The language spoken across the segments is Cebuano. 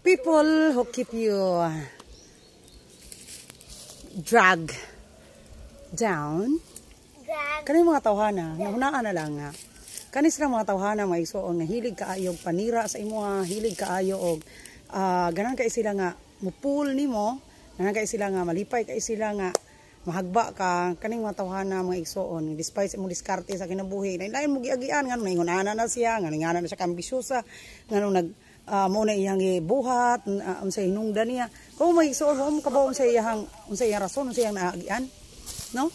People who keep you drag down. Drag. Kani mga tawhana, nahunaan na lang nga. Kani sila mga tawhana, mga igsuon, nga hilig kaayo og panira sa imuha, hilig kaayo og ganan kay sila nga mupul nimo, ganan kay sila nga malipay kay sila nga mahagba ka. Kaning mga tawhana, mga igsuon, despite sa imong diskarte sa kinabuhi, lain mo giagian, ngano ingon ana na siya, ngano ngana na siya kaambisyosa, ngano nag mo na iyang gibuhat, unsay hinungdan niya. Kung mga igsuon, wa mo kabaw unsay iyang rason, unsay iyang naagian, no?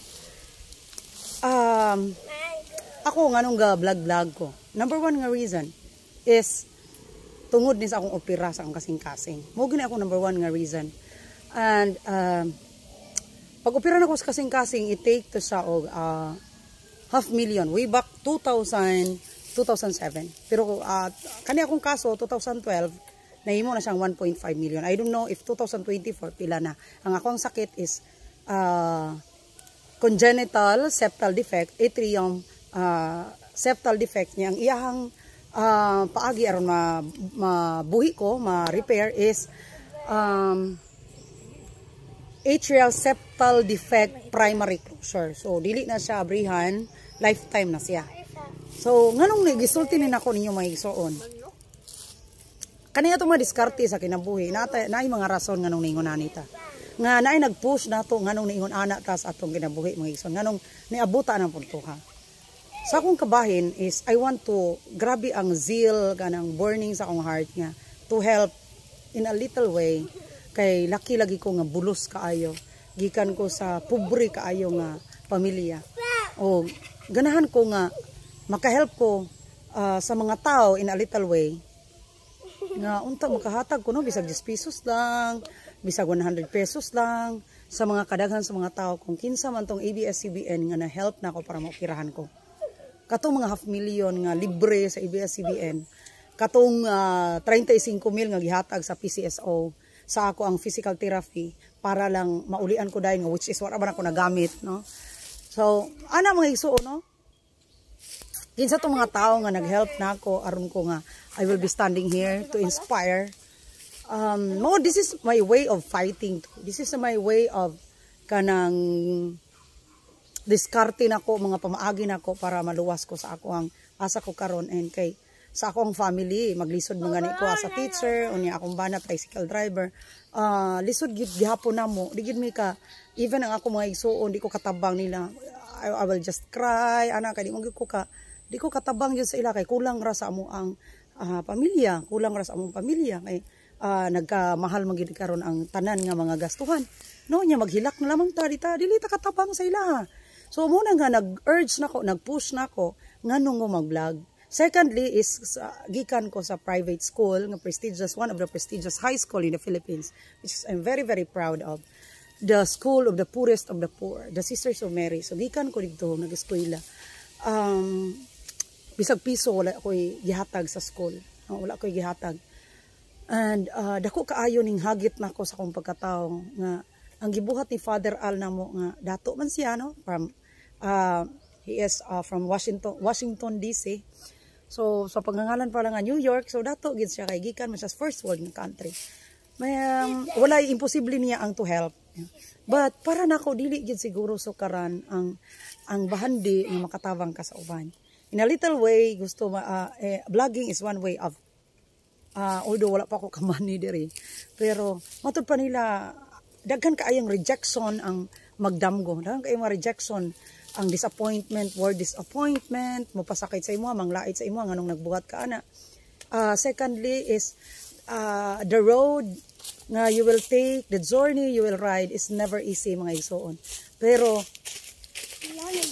Ako, nganong ga vlog vlog ko? Number one nga reason is tungod ni sa akong opera sa akong kasing-kasing. Mo gini ako number one nga reason. And pag opera na ko sa kasing-kasing, i-take to siya og half million way back 2000 2007. Pero kani akong kaso 2012, nahimo na siyang 1.5 million. I don't know if 2024 pila na. Ang akong sakit is congenital septal defect, atrium septal defect niya. Ang iyahang paagi aron ma mabuhi ko, ma-repair is atrial septal defect primary closure. So dili na siya abrihan, lifetime na siya. So nganong gisulti ni nako ninyo, mga igsoon? Kani atong mga diskarte sa kinabuhi, nata naay mga rason nganong ningon anita. Nga naay nag-push nato nganong niingon ana ta sa atong kinabuhi, mga igsoon, nganong niabuta ang puntoha. Sa akong kabahin is I want to, grabe ang zeal kanang burning sa akong heart nga to help in a little way, kay laki lagi ko nga bulos kaayo, gikan ko sa pobre kaayo nga pamilya, o ganahan ko nga makahelp ko sa mga tao in a little way, nga unta makahatag ko, no, bisag 10 pesos lang, bisag 100 pesos lang sa mga kadaghan sa mga tao, kung kinsa man tong ABS-CBN nga na-help na ako para maoperahan ko, katong mga half million nga libre sa ABS-CBN, katong 35 mil nga gihatag sa PCSO sa ako ang physical therapy para lang maulian ko dayon, nga which is wala man ako nagamit, no? So ana, mga igsuon, no, kinsa tong mga tao nga nag-help na ako aron ko nga I will be standing here to inspire mo. This is my way of fighting. This is my way of kanang diskarte nako, mga pamaagi nako para maluwas ko sa ako ang asa ko karon. And kay sa akong family, maglisod mga ni ko as a teacher, unya akong bana tricycle driver. Lisod gyud gihapon namo. Di gyud mi ka, even ang ako mga igsuon, di ko katabang nila. I will just cry ana kay di ko katabang gyud sa ila, kay kulang ra sa amo ang pamilya, kulang ra sa among pamilya, kay nagkamahal man gyud karon ang tanan nga mga gastuhan, no? Nya maghilak na lamang ta, di ta dili ta katabang sa ila. So muna nga nag-urge nako, nag-push nako nganong mo mag-vlog. Secondly is gikan ko sa private school nga prestigious, one of the prestigious high school in the Philippines, which is I'm very very proud of. The school of the poorest of the poor, the Sisters of Mary. So gikan ko didto nag-eskwela. Bisag piso wala ko'y gihatag sa school. No, wala ko'y gihatag. And dako kaayo ning hagit nako sa akong pagkatao nga ang gibuhat ni Father Al namo, nga dato man siya, no, from he is from Washington, Washington DC. So sa pagngangalan pa lang nga New York, so dato gid siya kay gikan man siya sa first world nga country. May wala imposible niya ang to help. But para nako, dili gid siguro sukaran ang bahandi nga makatabang ka sa uban. In a little way gusto ma, vlogging is one way of although wala pa ako kamani diri, pero matud pa nila, daghan kaayong rejection ang magdamgo, daghan kaayong mga rejection, ang disappointment, word disappointment, mopasakit sa imo, manglait sa imo nganong nagbuhat ka ana. Secondly is the road nga you will take, the journey you will ride is never easy, mga igsuon. Pero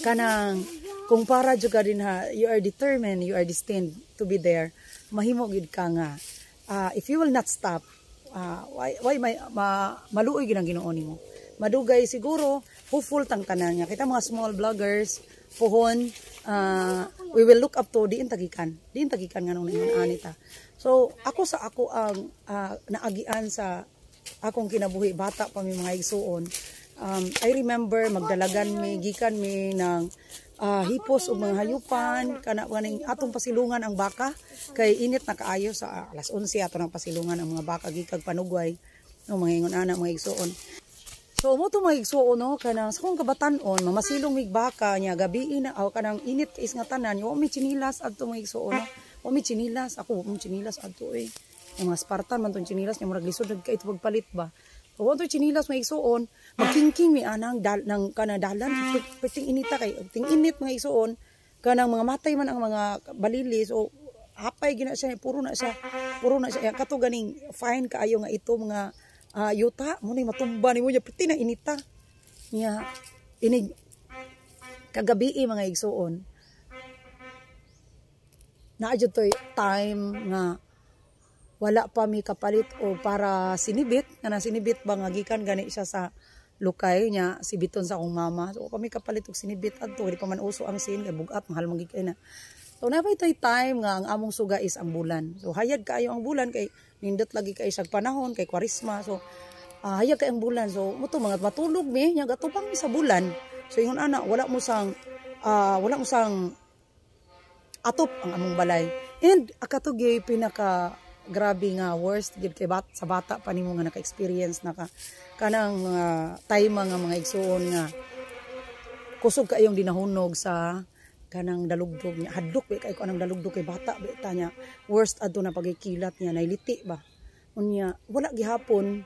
kanang kung para jud ka din ha, you are determined, you are destined to be there, mahimo gid ka nga if you will not stop, why may maluoy gid ang Ginoo nimo. Madugay siguro, hopeful tang tanan nga kita mga small vloggers pohon, we will look up to diin tagikan nganong ningon ani ta. So ako sa ako ang naagian sa akong kinabuhi, bata pa mi, mga igsuon. I remember magdalagan mi, gikan mi ng Hipos og mga hayupan kana kaning atong pasilungan ang baka kay init na kaayo. Sa alas 11 ato nang pasilungan ang mga baka gikag panugway, no, mga ingon ana, mga igsuon. So mo to, mga igsuon, no, kanang sa akong kabatan-on mamasilong mig baka nya gabi na aw kanang init is nga tanan, wa mi tsinilas adto, mga igsuon, no. Wa mi tsinilas, ako wa mi tsinilas adto eh. Yung mga Spartan man tong tsinilas nya, murag lisod kay ito pagpalit ba. So wa to tsinilas, mga igsuon, magkingking mi anang dal ng kanang dalan, perting inita kay ting init, mga igsuon, kanang mga matay man ang mga balili. So hapay gina siya, puro na siya, puro na siya. Kato ganing fine kaayo nga ito mga yuta mo ni matumba nimo niya, perti na inita niya. Inig kagabi, mga igsuon, naa jud toy time nga wala pa mi kapalit o para sinibit nga sinibit ba nga gikan gani siya sa lukay niya sibiton sa akong mama. So kami kapalit og sinibit adto, di pa man uso ang sin kay bugat, mahal man gid kay na. So naa pa toy time nga ang among suga is ang bulan. So hayag kaayo ang bulan kay nindot lagi kay siya panahon kay Kwaresma. So hayag kay ang bulan. So mo to mga matulog mi nya gatubang mi sa bulan. So ingon ana, wala mo sang atop ang among balay. And akato gyud pinaka grabe nga worst gid kay sa bata pa nimo nga naka-experience na ka kanang mga time nga, mga igsuon, nga kusog kayong dinahunog sa kanang dalugdog niya. Hadlok ba kay ko anang dalugdog kay bata ba ta niya. Worst adto na pagikilat niya, nailiti ba. Unya wala gihapon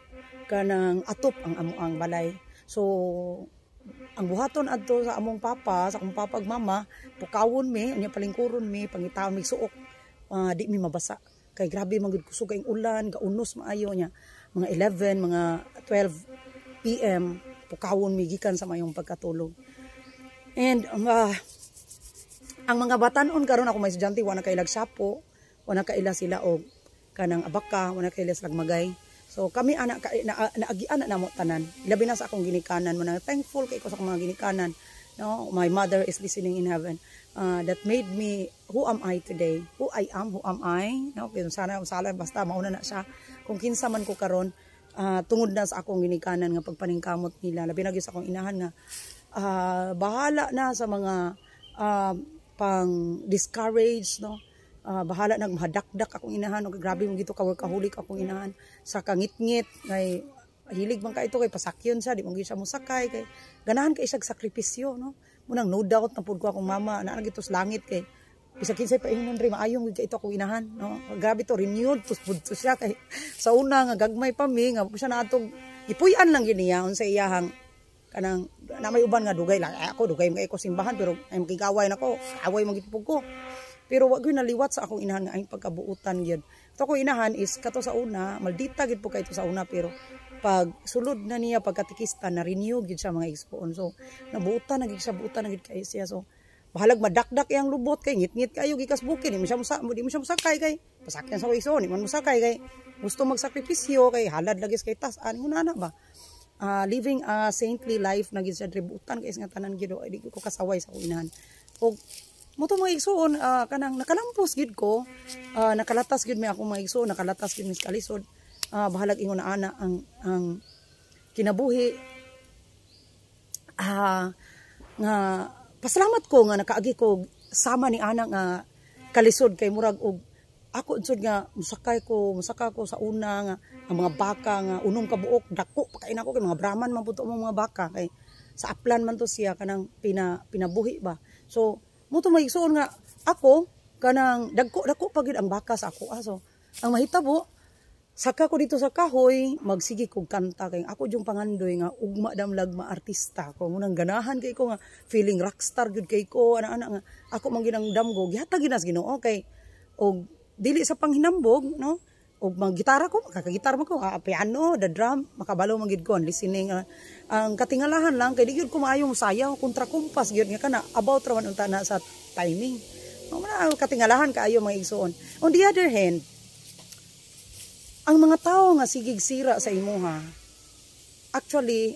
kanang atop ang amo ang balay. So ang buhaton adto sa among papa, sa akong papa ug mama, pukawon mi, unya palingkuron mi, pangitaon mi suok, di mi mabasa. Kay grabe man gud kusog kayong ulan, gaunos maayo niya. Mga 11, mga 12 PM, pukawon mi gikan sa mayong pagkatulog. And ang mga batanon karon, ako may estudyante, wala na kailag sapo, wala kaila sila og kanang abaka, wala kaila sila magay. So kami ana ka, na, naagian na namo tanan. Labi na sa akong ginikanan mo na thankful kay ko sa akong mga ginikanan. No, my mother is listening in heaven. That made me who am I today. Who I am, who am I? No, kaya sana sana basta mauna na siya. Kung kinsa man ko karon, tungod na sa akong ginikanan nga pagpaningkamot nila. Labi na gyud sa akong inahan nga bahala na sa mga pang discourage, no, bahala nag mahadakdak akong inahan og grabe mo gito ka workaholic akong inahan sa kangitngit kay hilig man ka ito kay pasakyon siya, di mo gyud siya mosakay kay ganahan kay siya sakripisyo, no. Munang no doubt na pud ko akong mama naa gito sa langit kay bisag kinsay paingnon ri, maayong gyud ito akong inahan, no. Grabe to, renewed to pud to siya kay sa una nga gagmay pa mi nga siya na atong ipuy-an lang gyud niya unsa iyahang kanang na may uban nga dugay lang. Ay, ako dugay mga ko simbahan pero ay makigaway nako, away man gid ko, pero wa gyud naliwat sa akong inahan nga ay pagkabuutan gyud ito akong inahan is kato sa una maldita gyud po kay ito sa una, pero pag sulod na niya pagkatikista, na renew gyud siya, mga igsuon. So nabuutan na gyud siya, buutan na gyud kay siya. So bahalag madakdak iyang lubot kay ngit-ngit kayo gikas bukid, di mo siya musakay kay pasakyan sa igsuon, di man musakay kay gusto magsakripisyo kay halad lagi kay tas-an mo na ba, living a saintly life na gyud siya diri, buutan kay nga tanan gyud, di ko kasaway sa akong inahan. Og mo to, mga igsuon, kanang nakalampos gyud ko, nakalatas gyud mi akong mga igsuon, nakalatas gyud mi sa kalisod. Bahalag ingon na ana ang kinabuhi, nga pasalamat ko nga nakaagi ko sama ni ana nga kalisod kay murag og ako jud nga musakay ko, musaka ko sa una nga ang mga baka nga 6 ka buok, dako pa kay nako kay mga Brahman man pud to mga baka kay sa upland man to siya kanang pinabuhi ba. So mo to, mga igsuon, nga ako kanang dagko dako pa gid ang baka sa ako. So ang mahitabo, saka ko dito sa kahoy, magsige kog kanta kay ako yung pangandoy nga ugma damlag maartista ko. Munang ganahan kay ko nga feeling rockstar gyud kay ko ana ana nga ako man ginang damgo gihatag ginas Ginoo kay og dili sa panghinambog, no, og maggitara ko, makakagitara man ko, piano, the drum, makabalo man gid ko listening. Ang katingalahan lang kay di gyud ko maayo sayaw, kontra kumpas gyud nga kana about ra man unta na sa timing, no. Man katingalahan kaayo, mga igsuon. On the other hand, ang mga tao nga sigig sira sa imuha, actually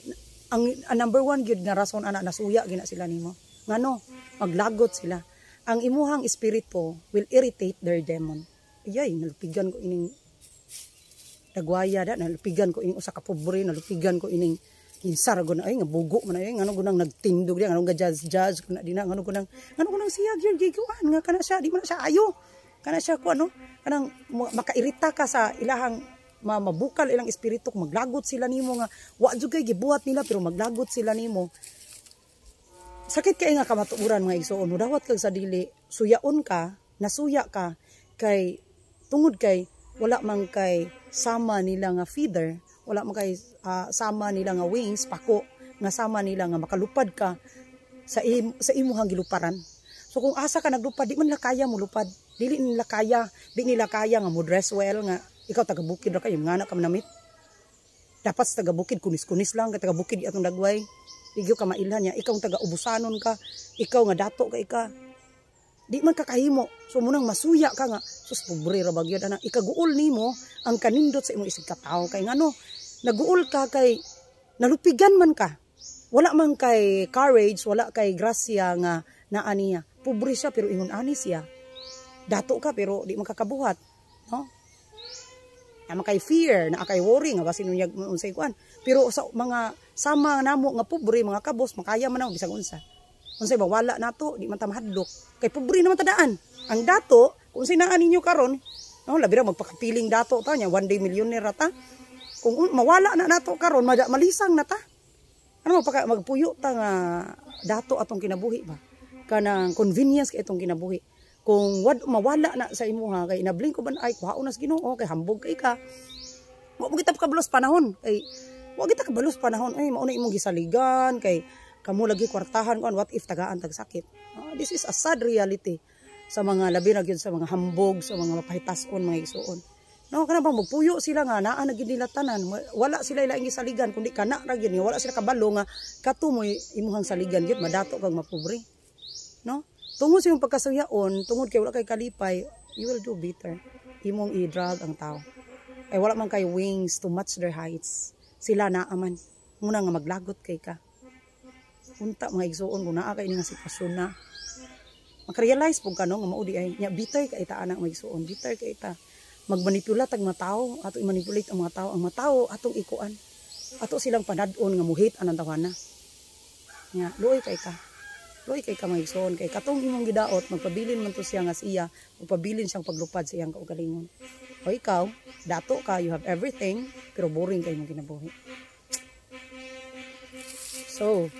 ang number one gyud nga rason ana, nasuya gina sila nimo. Ngano maglagot sila? Ang imuhang espiritu will irritate their demon. Ayay, nalupigan ko ining dagwaya da, nalupigan ko ining usa ka pobre, nalupigan ko ining Kinsa ra gud ay nga bugo man ay, ngano gunang nagtindog diya, ngano ga judge judge kuna dina, ngano gunang siya gyud gikuan nga kana siya, di man na siya ayo kana siya ko ano, kanang makairita ka sa ilahang mabukal ilang espiritu kung maglagot sila nimo nga wa jud kay gibuhat nila, pero maglagot sila nimo. Sakit kay nga kamatuoran, mga igsoon. Mudawat kag sa dili, suyaon ka, nasuya ka kay tungod kay wala man kay sama nila nga feather, wala man kay sama nila nga wings, pako nga sama nila nga makalupad ka sa imuhang giluparan. So kung asa ka naglupad, di man nila kaya mo lupad. Dili nila kaya, di nila kaya nga mo dress well nga ikaw taga bukid ra kayo nga na ka manamit. Dapat sa taga bukid kunis-kunis lang, kay taga bukid atong dagway. Di gyud ka mailhan niya, ikaw ang taga ubusanon ka, ikaw nga dato ka ika. Di man ka kahimo. So munang masuya ka nga, sus, pobre ra ba gyud ana. Ikaguol nimo ang kanindot sa imong isig katawo kay ngano naguol ka kay nalupigan man ka. Wala man kay courage, wala kay grasya nga naa niya. Pobre siya pero ingon ani siya. Dato ka pero di man kakabuhat, no? Na kay fear, na kay worry nga basin unyag unsay kuan. Pero sa mga sama namo nga pobre, mga kabos, makaya man namo bisag unsa. Unsay mawala nato, di man ta mahadlok. Kay pobre naman tadaan. Ang dato, kung unsay naa ninyo karon, no, labi ra magpakapiling dato ta nya, one day millionaire ra ta. Kung mawala na nato karon, malisang na ta. Ano magpaka magpuyo ta nga dato atong kinabuhi ba? Kanang convenience kay itong kinabuhi. Kung mawala na sa imuha kay inabling ko ban ay kuhaon na sa Ginoo kay hambog kay ka. Wa mo kita kabalos panahon, kay wa kita kabalos panahon ay mao na imong gisaligan kay kamo lagi kwartahan kon, what if tagaan tag sakit? Ah, this is a sad reality sa mga labi na gyud sa mga hambog, sa mga mapahitason, mga igsuon. No, kana bang magpuyo sila nga naa na gyud nila tanan, wala sila ilaing gisaligan kundi kana ra gyud, wala sila kabalo nga kato mo'y imuhang saligan gyud, madato kag mapobre. No? Tungod sa imong pagkasuyaon, tungod kay wala kay kalipay, you will do bitter. Imong i-drag ang tao. Ay wala man kay wings to match their heights. Sila naaman. Muna nga maglagot kay ka. Unta, mga igsuon, kung naa kay nga sitwasyon na makarealize pud ka, no, nga mao di ay nya bitter kay ta ana, mga igsuon, bitter kay ta. Magmanipula tag mga tao, ato i-manipulate ang mga tao, ang mga tao atong ikuan. Ato silang panad-on nga muhit anang tawana. Nya luoy kay ka. Luoy kay ka, mga igsuon, kay katong imong gidaot magpabilin man to siya nga siya, magpabilin siyang paglupad sa iyang kaugalingon. O ikaw, dato ka, you have everything, pero boring kay imong kinabuhi. So,